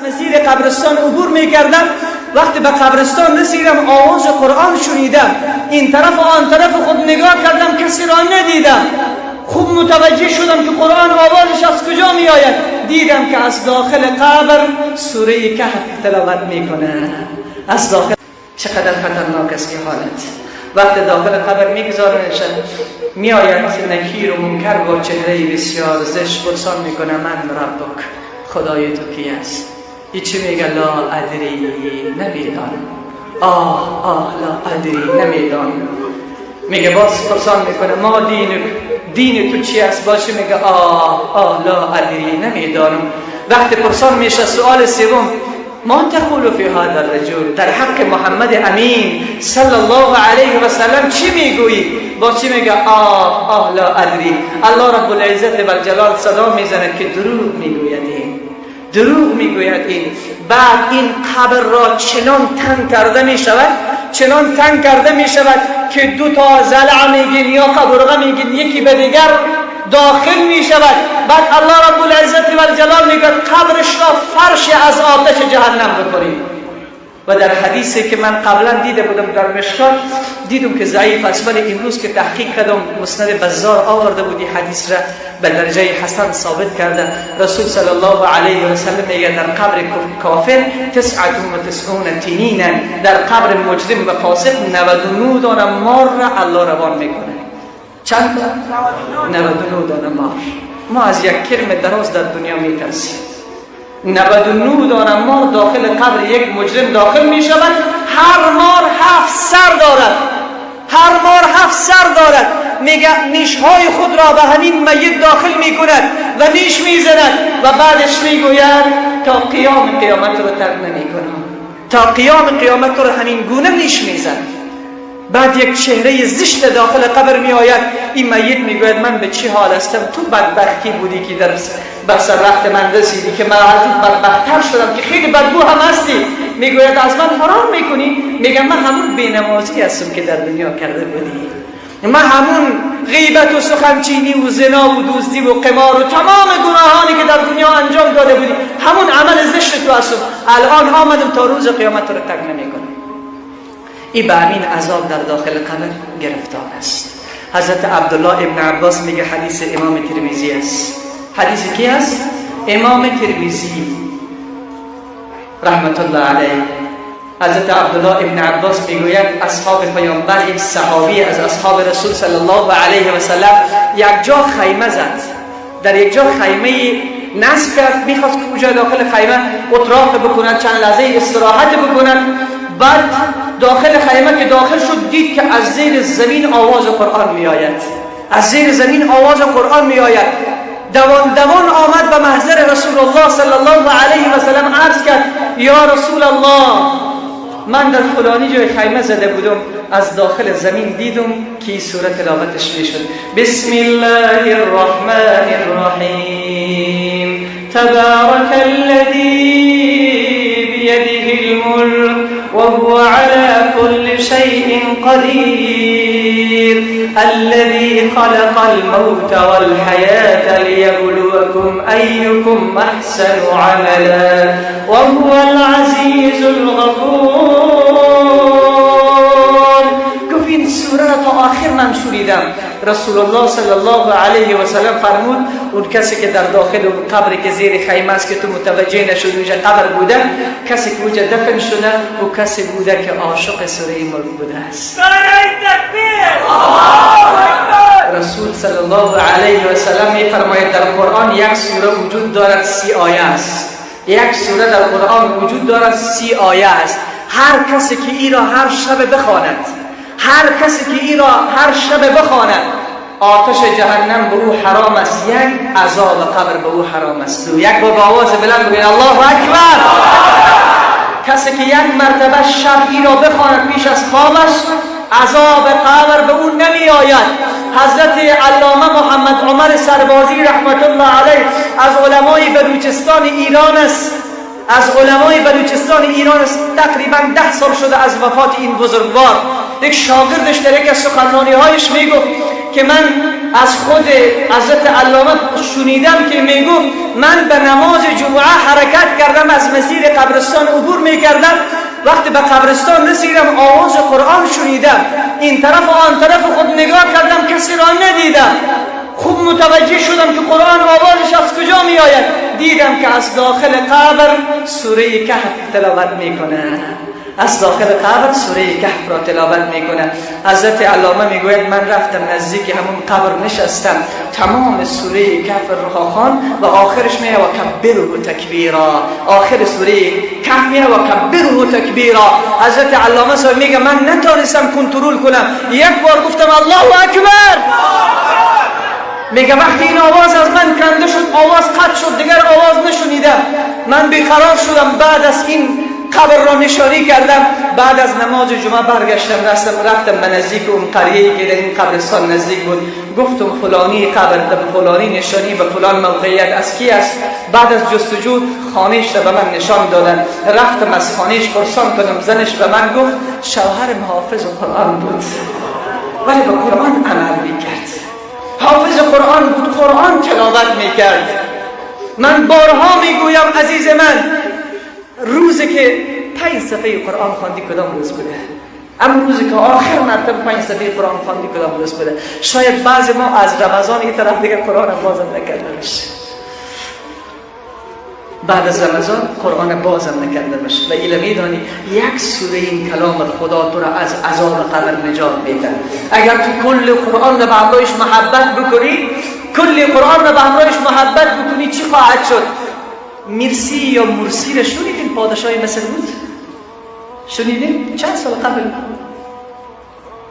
زیر قبرستان عبور میکردم، وقتی به قبرستان رسیدم آواز قرآن شنیدم، این طرف و آن طرف خود نگاه کردم کسی را ندیدم. خوب متوجه شدم که قرآن آوازش از کجا می آید. دیدم که از داخل قبر سوره کهف تلاوت میکنه. از داخل. چقدر خطرناک است این حالت. وقتی داخل قبر میگذارنش، میآید نکیر و منکر با چهره بسیار زشت، پرسان میکنه من ربک، خدای تو کی است؟ ای چی میگه؟ لا ادری، نمیدانم. آه آه، لا ادری، نمیدانم. میگه باز پرسان میکنه ما دینک، دین تو چی است؟ باشه میگه آه آه، لا ادری، نمیدانم. وقتی پرسان میشه سوال سوم، ما تقول فی هذا الرجل، در حق محمد امین صلی الله علیه و سلم چی میگویی؟ با چی میگه؟ آه آه، لا ادری. الله رب العزت و الجلال صدا میزند که دروغ میگوید این، دروغ میگوید این. بعد این قبر را چنان تنگ کرده میشود، چنان تنگ کرده میشود که دو تا ضلع میگین یا قبرغه میگین یکی به دیگر داخل می شود. بعد الله رب العزت و الجلال میگه قبرش را فرش از آتش جهنم بکنید. و در حدیثی که من قبلا دیده بودم در مشکات، دیدم که ضعیف است، ولی امروز که تحقیق کردم مسند بزار آورده بودی حدیث را به درجه حسن ثابت کرده. رسول صلی الله علیه و سلم میگه در قبر کافر 99 تنینا، در قبر مجرم و فاسق 99 دانه مار را الله روان میکنه. چند تا؟ 99 دانه مار. ما از یک کرم دراز در دنیا میترسیم. 99 دانه مار داخل قبر یک مجرم داخل می شود. هر مار 7 سر دارد، هر مار 7 سر دارد. میگه نیشهای خود را به همین میت داخل می کند و نیش میزند و بعدش میگوید تا قیام قیامت رو ترک نمی کنم، تا قیام قیامت رو همین گونه نیش میزند. بعد یک چهره زشت داخل قبر می آید. این میت میگوید من به چه حال هستم؟ تو بدبختی بودی که در بر سر وقت من رسیدی که من از این بدبختتر شدم که خیلی بدبو هم هستی. میگوید از من فرار میکنی؟ میگم من همون بینمازی هستم که در دنیا کرده بودی، من همون غیبت و سخنچینی و زنا و دزدی و قمار و تمام گناهانی که در دنیا انجام داده بودی، همون عمل زشت تو هستم. الان آمدم تا روز قیامت رو ترک نمیکنم. این به همین عذاب در داخل قبر گرفتار است. حضرت عبدالله ابن عباس میگه، حدیث امام ترمذی است. حدیث کی است؟ امام ترمذی رحمت الله علیه. حضرت عبدالله ابن عباس میگوید اصحاب پیامبر، یک صحابی از اصحاب رسول صلی الله علیه و سلم یک جا خیمه زد، در یک جا خیمه نصب کرد، میخواست که اونجا داخل خیمه اتراق بکند، چند لحظه استراحت بکند. بعد داخل خیمه که داخل شد دید که از زیر زمین آواز قرآن می آید، از زیر زمین آواز قرآن می آید. دوان دوان آمد به محضر رسول الله صلی الله علیه و سلم، عرض کرد یا رسول الله، من در فلانی جای خیمه زده بودم، از داخل زمین دیدم که این سوره تلاوتش میشد. بسم الله الرحمن الرحیم، تبارک الذی بیده الملک وهو على كل شيء قدير، الذي خلق الموت والحياة ليبلوكم أيكم أحسن عملا وهو العزيز الغفور. گفت این سوره را تا آخر من شنیدم. رسول الله صلی الله علیه و سلم فرمود اون کسی که در داخل اون قبر که زیر خیمه است که تو متوجه نشدی اونجا قبر بوده، کسی که اونجا دفن شده او کسی بوده که عاشق سوره ملک بوده است. رسول صلی الله علیه و سلم میفرماید در قرآن یک سوره وجود دارد 30 آیه است. یک سوره در قرآن وجود دارد 30 آیه است. هر کسی که ای را هر شب بخواند، هر کسی که ای را هر شب بخواند، آتش جهنم به او حرام است، یک عذاب قبر به او حرام است. یک بار با آواز بلند بگوید الله اکبر. کسی که یک مرتبه شب ای را بخواند پیش از خوابش، عذاب قبر به او نمی آید. حضرت علامه محمد عمر سربازی رحمت الله علیه از علمای بلوچستان ایران است، از علمای بلوچستان ایران است. تقریبا 10 سال شده از وفات این بزرگوار. یک شاگردش در یک از سخنرانی هایش میگفت که من از خود حضرت علامه شنیدم که میگفت من به نماز جمعه حرکت کردم، از مسیر قبرستان عبور میکردم، وقتی به قبرستان رسیدم آواز قرآن شنیدم، این طرف و آن طرف خود نگاه کردم کسی را ندیدم. خوب متوجه شدم که قرآن آوازش از کجا می آید. دیدم که از داخل قبر سوره کهف تلاوت میکنه، از داخل قبر سوره کهف را تلاوت میکنه. حضرت علامه میگوید من رفتم نزدیک همون قبر نشستم، تمام سوره کهف را خواند و آخرش میگه و کبره تکبیرا، آخر سوره کهف میگه و کبره تکبیرا. حضرت علامه صاحب میگه من نتونستم کنترل کنم، یک بار گفتم الله اکبر. میگه وقتی این آواز از من کنده شد، آواز قطع شد، دیگر آواز نشنیدم، من بیقرار شدم. بعد از این قبر را نشانی کردم، بعد از نماز جمعه برگشتم، رفتم به نزدیک اون قریه‌ای که در این قبرستان نزدیک بود، گفتم فلانی قبر به فلانی نشانی به فلان موقعیت از کی است. بعد از جستجو خانه‌اش را به من نشان دادن، رفتم از خانه‌اش پرسان کنم، زنش به من گفت شوهر حافظ قرآن بود ولی به قرآن عمل میکرد، حافظ قرآن بود، قرآن تلاوت میکرد. من بارها میگویم عزیز من، روزی که 5 صفحه قرآن خواندی کدام روز بوده؟ اما روزی که آخر مرتبه 5 صفحه قرآن خواندی کدام روز بوده؟ شاید بعض ما از رمضان این طرف دیگه قرآن بازم نکرده باشه، بعد از رمضان قرآن بازم نکرده باشه. و ایله میدانی یک سوره این کلام خدا تو را از عذاب قبر نجات میده. اگر تو کل قرآن را به همراهش محبت بکنی، کل قرآن را به همراهش محبت بکنی، چی خواهد شد؟ میرسی یا مرسی را شنیدین؟ پادشاه مصر بود، شنیدین؟ چند سال قبل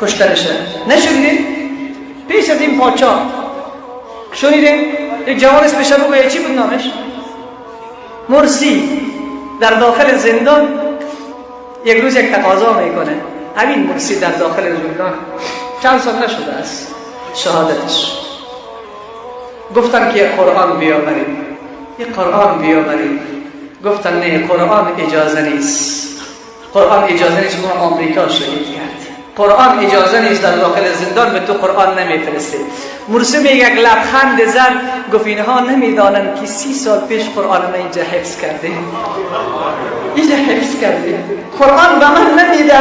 کشتنشه، نشنیدین؟ پیش از این پادشاه شنیدین؟ یک جوان اسمش بگویه چی بود نامش؟ مرسی. در داخل زندان یک روز یک تقاضا میکنه، همین مرسی در داخل زندان چند سال نشده است شهادتش، گفتن که یک قرآن بیاوریم، یک قرآن بیاوریم. گفتن نه، قرآن اجازه نیست، قرآن اجازه نیست، اون آمریکا شهید کرد، قرآن اجازه نیست، در داخل زندان به تو قرآن نمیفرسته. مرسی میگه یک لبخند زد، گفت اینها نمیدانند که 30 سال پیش قرآن من اینجا حفظ کرده، اینجا حفظ کرده، قرآن به من نمیده،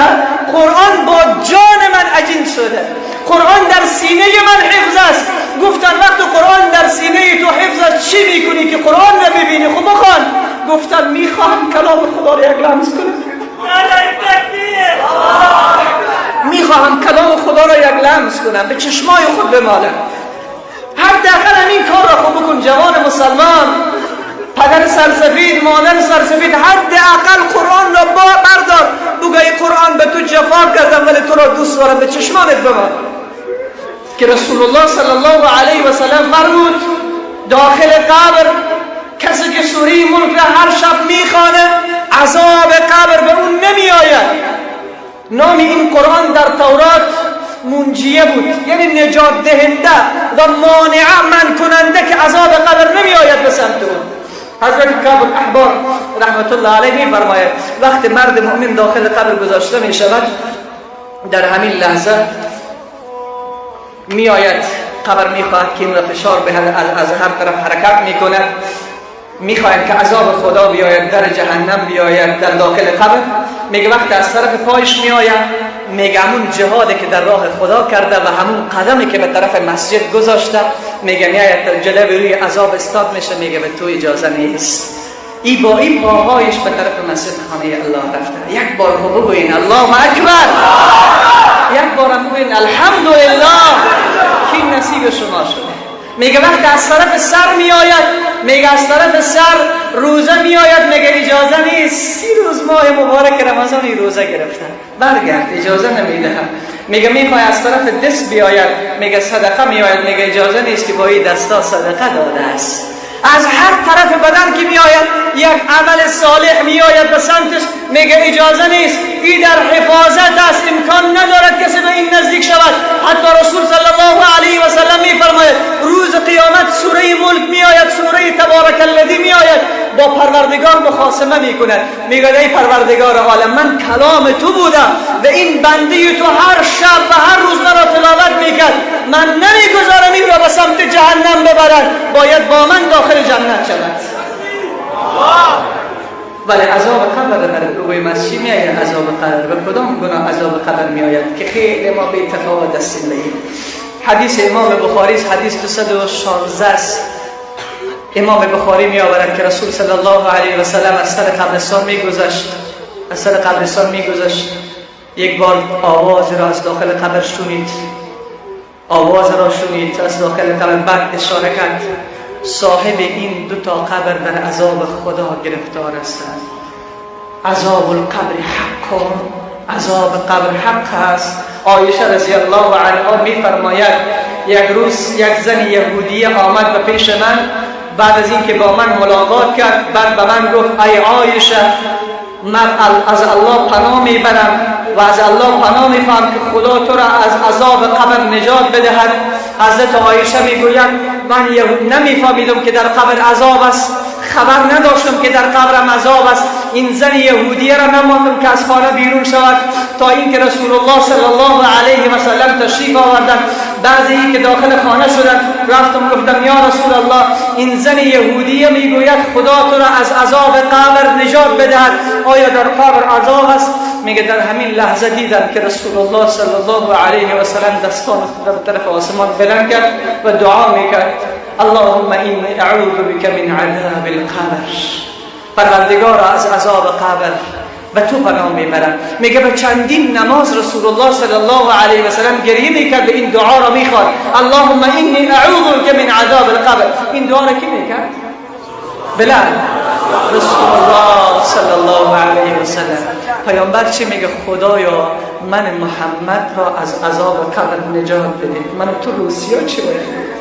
قرآن با جان من عجین شده، قرآن در سینه من حفظ است. گفتن وقت قرآن در سینه تو حفظ است چی میکنی که قرآن را ببینی؟ خب بخوان. گفتن میخواهم کلام خدا را یک لمس کنم، میخواهم کلام خدا را یک لمس کنم، به چشمای خود بمالم. حداقل همین کار را خوب بکن جوان مسلمان، پدر سرسفید، مادر سرسفید، حداقل قرآن را بردار، بگوی قرآن به تو جفا کردم ولی تو را دوست دارم، به چشمانت بمال. که رسول الله صلی الله علیه و سلم فرمود داخل قبر کسی که سوره ملک را هر شب میخوانه عذاب قبر به اون نمیآید. نام این قرآن در تورات منجیه بود، یعنی نجات دهنده و مانع من کننده که عذاب قبر نمی آید به سمت اون. حضرت کعب الاحبار رحمت الله علیه می فرماید وقتی مرد مؤمن داخل قبر گذاشته می شود، در همین لحظه می آید قبر، می خواهد که این را فشار به از هر طرف حرکت می کند، می خواهد که عذاب خدا بیاید، در جهنم بیاید در داخل قبر. میگه وقتی از طرف پایش می آید، میگه همون جهادی که در راه خدا کرده و همون قدمی که به طرف مسجد گذاشته، میگه میآید در جلوی روی عذاب استاد میشه، میگه به تو اجازه نیست. ای با این پاهایش به طرف مسجد خانه الله رفته. یک بار خب بگوین الله اکبر، یک بارم بگوین الحمدلله که نصیب شما شده. میگه وقتی از طرف سر میآید، میگه از طرف سر روزه میآید، میگه اجازه نیست، 30 روز ماه مبارک رمضان روزه گرفتن، برگرد اجازه نمیدهم. میگه میخوای از طرف دست بیاید، میگه صدقه میآید، میگه اجازه نیست که با این دستا صدقه داده است. از هر طرف بدن که میآید یک عمل صالح میآید به سمتش، میگه اجازه نیست، این در حفاظت است، امکان ندارد کسی به این نزدیک شود. حتی رسول صلی الله علیه و سلم میفرماید روز قیامت سوره ملک میآید، سوره تبارک الذی میآید، با پروردگار مخاصمه میکند، میگه ای پروردگار عالم، من کلام تو بودم و این بنده تو هر شب و هر روز مرا تلاوت میکرد، من نمیگذارم این را به سمت جهنم ببرند، باید با من داخل جنت شود. ولی عذاب قبر در بگویم از چی میآید عذاب قبر؟ به کدام گناه عذاب قبر میآید که خیلی ما به تفاوت هستیم؟ حدیث امام بخاری است، حدیث 216 است. امام بخاری می آورد که رسول صلی الله علیه و سلم از سر قبرستان میگذشت، از سر قبرستان میگذشت، یک بار آواز را از داخل قبر شنید، آواز را شنید از داخل قبر، بعد اشاره کرد صاحب این دو تا قبر در عذاب خدا گرفتار هستند. عذاب القبر حق، عذاب قبر حق است. عایشه رضی الله عنها میفرماید یک روز یک زن یهودیه آمد به پیش من، بعد از اینکه با من ملاقات کرد، بعد به من گفت ای عایشه، من از الله پناه میبرم و از الله پناه میخواهم که خدا تو را از عذاب قبر نجات بدهد. حضرت عایشه میگوید من نمیفهمیدم که در قبر عذاب است، خبر نداشتم که در قبرم عذاب است. این زن یهودیه را نماندم که از خانه بیرون شود تا اینکه رسول الله صلی الله علیه و سلم تشریف آوردند. بعد اینکه داخل خانه شدند رفتم گفتم یا رسول الله، این زن یهودیه میگوید خدا تو را از عذاب قبر نجات بدهد، آیا در قبر عذاب است؟ میگه در همین لحظه دیدم که رسول الله صلی الله علیه و سلم دستان خود را به طرف آسمان بلند کرد و دعا میکرد اللهم اینی اعوذ بک من عذاب القبر، پروردگار از عذاب قبر به تو پناه میبرم. میگه به چندین نماز رسول الله صلی الله علیه و سلم گریه میکرد و این دعا را میخواد اللهم اینی اعوذ بک من عذاب القبر. این دعا را کی میکرد؟ بلند رسول الله صلی الله علیه و سلم. پیامبر چی میگه؟ خدایا من محمد را از عذاب قبر نجات بده. من تو روسیا چی باید؟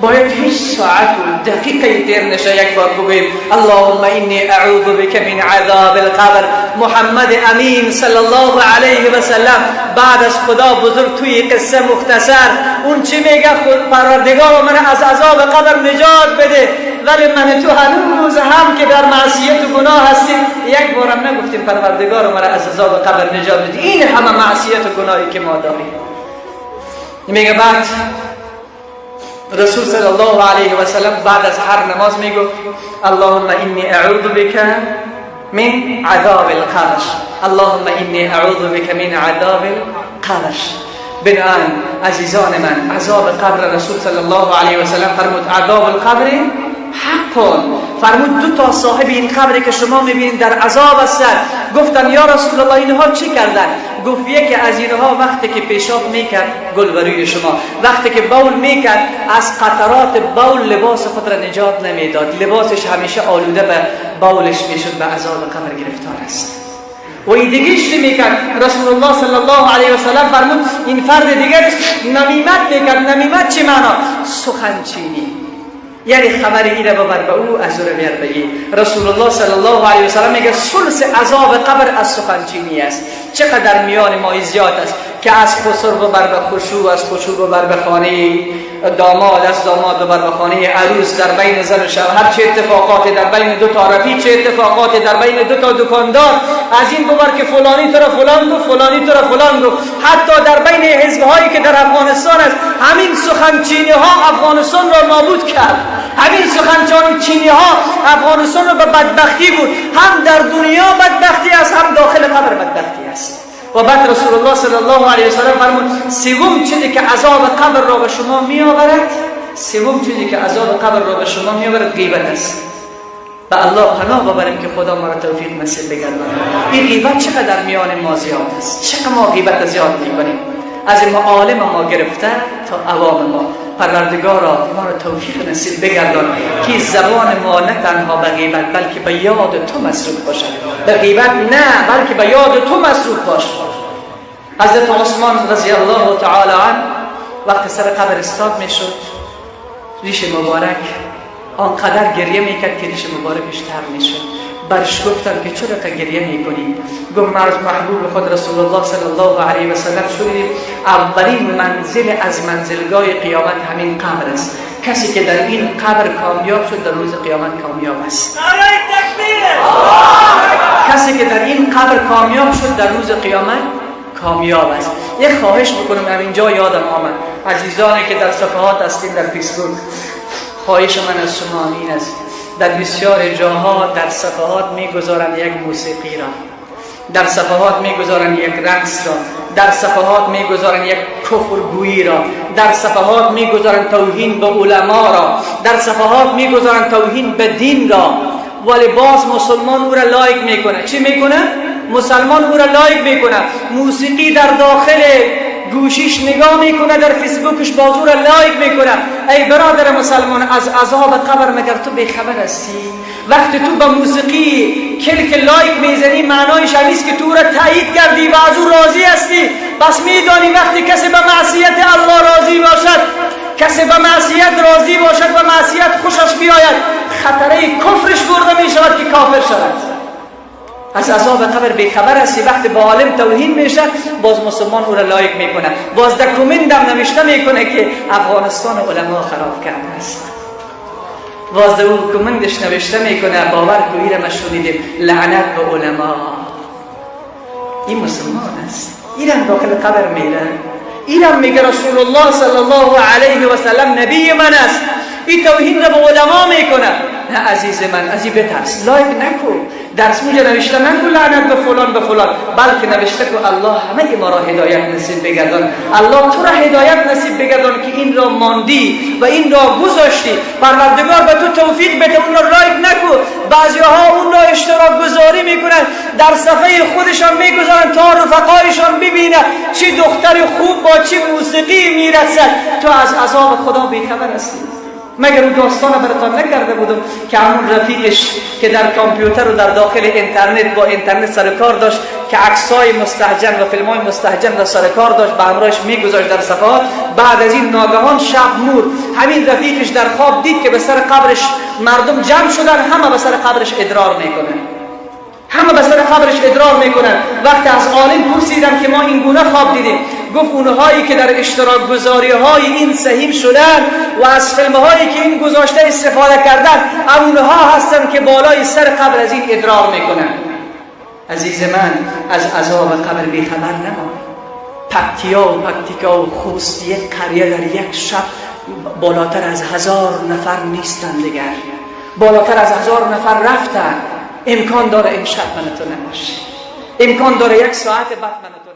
باید هیچ ساعت و دقیقه دیر نشه یک بار بگوییم اللهم اینی اعوذ بک من عذاب القبر. محمد امین صلی الله علیه و سلم بعد از خدا بزرگ توی قصه مختصر اون چی میگه؟ پروردگار من از عذاب قبر نجات بده. ولی من تو هنوز هم که در معصیت و گناه هستیم یک بارم نگفتیم پروردگار من از عذاب قبر نجات بده. این همه معصیت و گناهی که ما داریم. میگه بعد رسول صلی الله علیه و سلم بعد از هر نماز میگفت اللهم اینی اعوذ بک من عذاب القبر، اللهم اینی اعوذ بک من عذاب القبر. بنان عزیزان من، عذاب قبر رسول صلی الله علیه و سلم فرمود عذاب القبر حق. فرمود دو تا صاحب این قبری که شما میبینید در عذاب هستند. گفتن یا رسول الله اینها چی کردن؟ گفت یکی از اینها وقتی که پیشاب میکرد گل بروی شما، وقتی که بول میکرد از قطرات بول لباس خود را نجات نمیداد، لباسش همیشه آلوده به بولش میشد، به عذاب قبر گرفتار است. و این دیگهش میکرد؟ رسول الله صلی الله علیه و سلم فرمود این فرد دیگرش نمیمت میکرد. نمیمت چی معنا؟ سخنچینی، یعنی خبر ایره ببر به او، از او رو بیار به این. رسول الله صلی الله علیه و سلم میگه ثلث عذاب قبر از سخنچینی است. چقدر میان ما زیاد است که از خسر ببر به خشوع، از خشوع ببر به خانه داماد، از داماد ببر به خانه عروس، در بین زن و شوهر چه اتفاقاتی، در بین دو تا رفیق چه اتفاقاتی، در بین دو تا دکاندار، از این ببر که فلانی تو را فلان گفت، فلانی تو را فلان گفت. حتی در بین حزب‌هایی که در افغانستان است همین سخنچینی ها افغانستان را نابود کرد. همین سخنچینی ها افغانستان را به بدبختی بود. هم در دنیا بدبختی است، هم داخل قبر بدبختی است. و بعد رسول الله صلی الله علیه و سلم فرمود سوم چیزی که عذاب قبر را به شما می آورد، سوم چیزی که عذاب قبر را به شما می آورد غیبت است. به الله پناه ببریم که خدا ما را توفیق نصیب بگرداند. این غیبت چقدر میان ما زیاد است، چقدر ما غیبت زیاد میکنیم، از معالم ما گرفته تا عوام ما. پروردگارا ما را توفیق نصیب بگردان که زبان ما نه تنها به غیبت بلکه به یاد تو مصروف باشد. به غیبت نه بلکه به یاد تو مصروف باشد. حضرت عثمان رضی الله تعالی عنه وقتی سر قبر استاد میشد، ریش مبارک آنقدر گریه میکرد که ریش مبارکش تر میشد. برش گفتن که چرا گریه میکنی؟ گفت من از محبوب خود رسول الله صلی الله علیه و سلم شنیدیم اولین منزل از منزلگاه قیامت همین قبر است. کسی که در این قبر کامیاب شد در روز قیامت کامیاب است. کسی که در این قبر کامیاب شد در روز قیامت کامیاب است. یک خواهش بکنم، همینجا یادم آمد، عزیزانی که در صفحات هستین در فیسبوک، خواهش من از شما این است، در بسیار جاها در صفحات میگذارند یک موسیقی را، در صفحات میگذارند یک رقص را، در صفحات میگذارند یک کفرگویی را، در صفحات میگذارند توهین به علما را، در صفحات میگذارند توهین به دین را، ولی باز مسلمان او را like میکنه. چی میکنه؟ مسلمان او را like میکنه. موسیقی در داخل گوشیش نگاه میکنه، در فیسبوکش باز او را like میکنه. ای برادر مسلمان، از عذاب قبر مگر تو بیخبر هستی؟ وقتی تو با موسیقی کلک like میزنی، معنایش همیست که تو را تایید کردی و از او راضی هستی. پس میدانی وقتی کسی به معصیت الله راضی باشد، کسی به معصیت راضی باشد و معصیت خوشش بیاید، خطره کفرش برده میشود که کافر شود. از عذاب قبر بیخبر هستی. وقتی با عالم توهین میشه، باز مسلمان او را like میکنه، باز در کومنت هم نوشته میکنه که افغانستان علما خراب کرده است. باز در او کومنتش نوشته میکنه، باور کوی را ما شنیدیم، لعنت به علما. این مسلمان است، ایران داخل قبر میره، ایران میگه رسول الله صلی الله علیه و سلم نبی من است. این توهین را به علما میکنه. نه عزیز من، از این بترس، like نکن، درس موجه نوشته نکن لعنت به فلان به فلان، بلکه نوشته که الله همه ما را هدایت نصیب بگردان، الله تو را هدایت نصیب بگردان که این را ماندی و این را گذاشتی. پروردگار به تو توفیق بده، اون را like نکن. بعضی ها اون را اشتراک گذاری میکنن، در صفحه خودشان میگذارن تا رفقایشان ببینه چی دختر خوب با چی موسیقی میرسد. تو از عذاب خدا بیخبر هستی. مگر اون داستان براتان نکرده بودم که همون رفیقش که در کامپیوتر و در داخل اینترنت با اینترنت سر کار داشت، که عکسای مستهجن و فیلم‌های مستهجن را سر کار داشت، به همراهش میگذاشت در صفحات. بعد از این ناگهان شب مور، همین رفیقش در خواب دید که به سر قبرش مردم جمع شدن، همه به سر قبرش ادرار میکنن، همه به سر قبرش ادرار میکنن. وقتی از عالم پرسیدن که ما این گونه خواب دیدیم، گفت اونهایی که در اشتراک گذاری های این سهیم شدن و از فیلم هایی که این گذاشته استفاده کردن، اونها هستن که بالای سر قبر از این ادرار میکنن. عزیز من، از عذاب قبر بیخبر نمان. پکتیا و پکتیکا و خوست، یک قریه در یک شب بالاتر از 1000 نفر نیستن دیگر، بالاتر از 1000 نفر رفتن. امکان داره امشب من تو نباشه، امکان داره یک ساعت بعد من تو